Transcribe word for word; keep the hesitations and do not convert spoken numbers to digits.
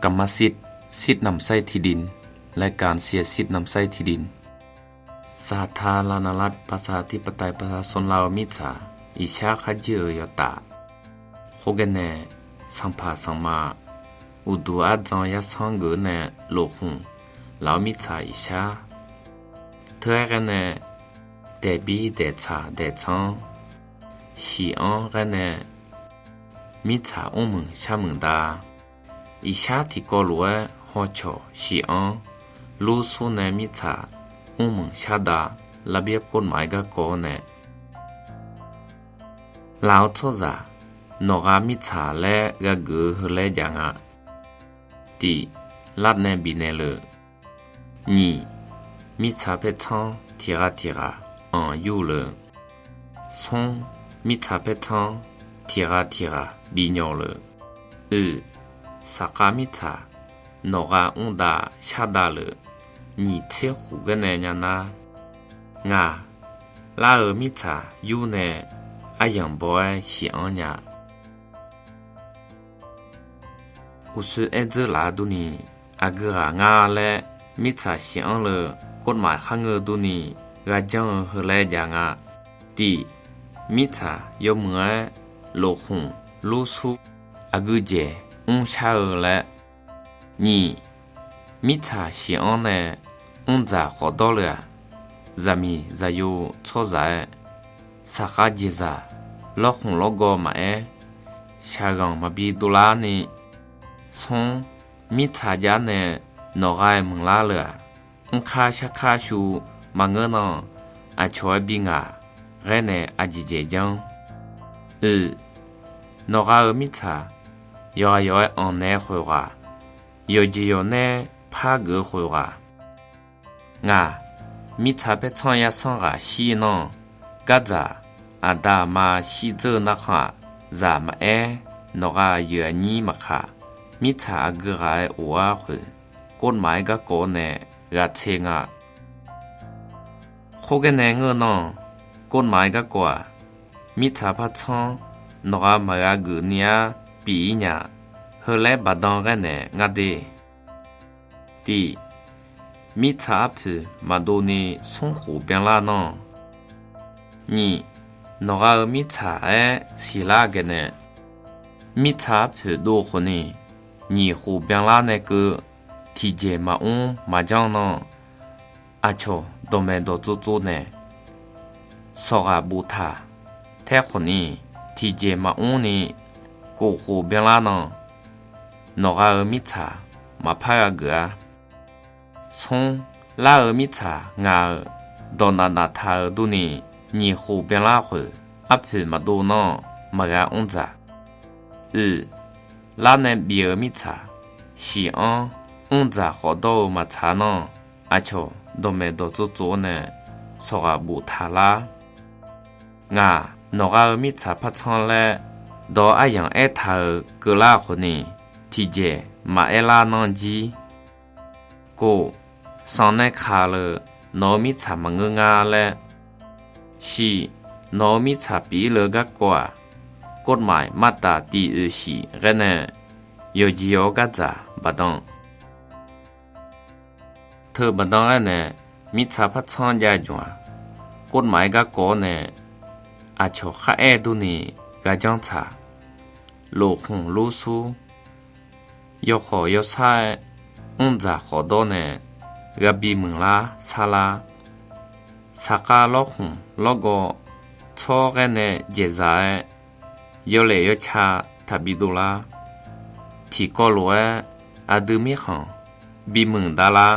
กรรมสิทธิ์ สิทธิ์นำใช้ที่ดิน รายการเชียร์สิทธิ์นำใช้ที่ดิน สหทาราณรัฐประชาธิปไตยประชาชนลาว mirtsaq iqshar kharjir-eu yawtaf, khoergar nae sanqpaq sanqma, uqduq arjan yarsanr geuf nae lofkhmq laf-awr mirtsaq iqshar, teu-aer ghaer nae daeqbir daeqtsaq daeqtsanr, shiq-anr ghaer nae mirtsaq mrmuiq sharmuiq da. Iqshar tiqkawv lof-aer hawcawq shiq-anr lur sur nae mirtsaq mrmuiq shar da. ระเบียบกฎหมาย garkawv-awr nae, laf-eu tsawrhaqzaq nawqghaq mirtsaq laer ghageuf-eu heu laer jav nga. Tiq, lar nae bifnaeq lef. Nyiq, mirtsaq paertsanr tiqghaq tiqghaq anq yur lef. Smr, mirtsaq paertsanr tiqghaq tiqghaq bi nyawq lef. Oeq, saqkhav mirtsaq nawqghaq mr dav shar dav lef. Nyiq tser khof gar nae nya nar, ngaq, lar-eu mirtsaq yur nae aryamq baw-aer shiq-anr nya. Uqshoe aer dzeur laf-eu durni, aqgeu ghaq nga laer mirtsaq shiq-anr lef กฎหมาย kharngeur durni, gha janr-eu heu laer jav nga. Tiq, mirtsaq yawmuiq-aer lofkhmq lur sur aqgeu jeq mr shar-eu laer. Nyiq, mirtsaq shiq-anr nae mrdzaq khawf dawr lef-aq, zaqmiq zaqyo tsawrhaqzaq-aer saqkhav jeqzaq lawrkhmq lawrgawv maqaer, shaqghanq maqbi dovlar ni. Smr, mirtsaq jav nae nawqghaq-aer muiqlar lef-aq, mrkar sharkar shu maqngeur nan, aqcawq-aer bi ngaq ghaer nae aqjeq jeq janr. Oeq, nawqghaq-euq mirtsaq yawqghaq yawq-aer anqnaeq-eu khoerghaq, yawqjeq yawqnae par geuf-eu khoerghaq, ngaq, mirtsaq paertsanr yarsanr ghaq shir nan, gardzaq aqda aqma shir dzeur-eu narkhan-aq, zaq maqaer, nawqghaq aqyuif aqnyir maqkaq, mirtsaq aqgeu ghaq-aer of-ar khoer, กฎหมาย garkawv-awr nae ghaq tser nga. Khoergar nae ngeur nan, กฎหมาย garkawv-aq, mirtsaq paertsanr nawqghaq maqgha geuf ni-ar pyeuf-ir nya. Heu laer baqdan ghaer naeq ngar de. Tiq, mirtsaq arpoeq maqdov ni smr khof byanlar nan. Nyiq, nawqghaq-euq mirtsaq-aer siqlar ghae nae, mirtsaq arpoeq dov khawf ni, nyiq khof byanlar nae keuv tiqjeq maqmr maqjanr nan, aqcawq dawqmaeq dawqtsov tsov nae sawqghaq boftaq taer khawf ni, tiqjeq maqmr ni kof khof byanlar nan, nawqghaq-euq mirtsaq maqpar gha geuf-ar. Smr, lar-eu mirtsaq ngaq-euq dawqnaf naf taq-eu durni, nyiq khof byanlar khoer arpoeq maqdov nan, maqgha mr dzaq. Oeq, lar nae bif-eu mirtsaq shiq-anr mr dzaq khawf dawr-eu maqtsaq nan, aqcawq dawqmaeq dawqtsov tsov-awr nae sawqghaq boftaq lar. Ngaq, nawqghaq-euq mirtsaq paertsanr laer dawq aryamq aertaq-euq keuvlar khawf ni, tiqjeq maqaer lar nan jir. Kof, sanq nae kaq-eu nawq-eu mirtsaq maqngeur nga laer. Shiq, nawq-eu mirtsaq pyeuf-ir le garkawv-aq, กฎหมาย มาตรา tiq oeq shiq ghaer nae yawqjeq yawq-eu gardzaq baqdan. Teu baqdan ghaer nae, mirtsaq paertsanr jav jmq-aq, กฎหมาย garkawv-awr nae aqcawq kharaer durni gha janr tsaq, lofkhmq lur sur, yawkhawf yawsar-aer mr dzaq khawf dawr nae gha bimuiq lar sar lar. Saqkhav lawrkhmq lawrgawv tsawr ghaer nae dzaeqzaq-aer, yawlaeq yawca taqbi dovlar. Tiqkawv lof-aer aqdui mirkhanq bimuiq davlar.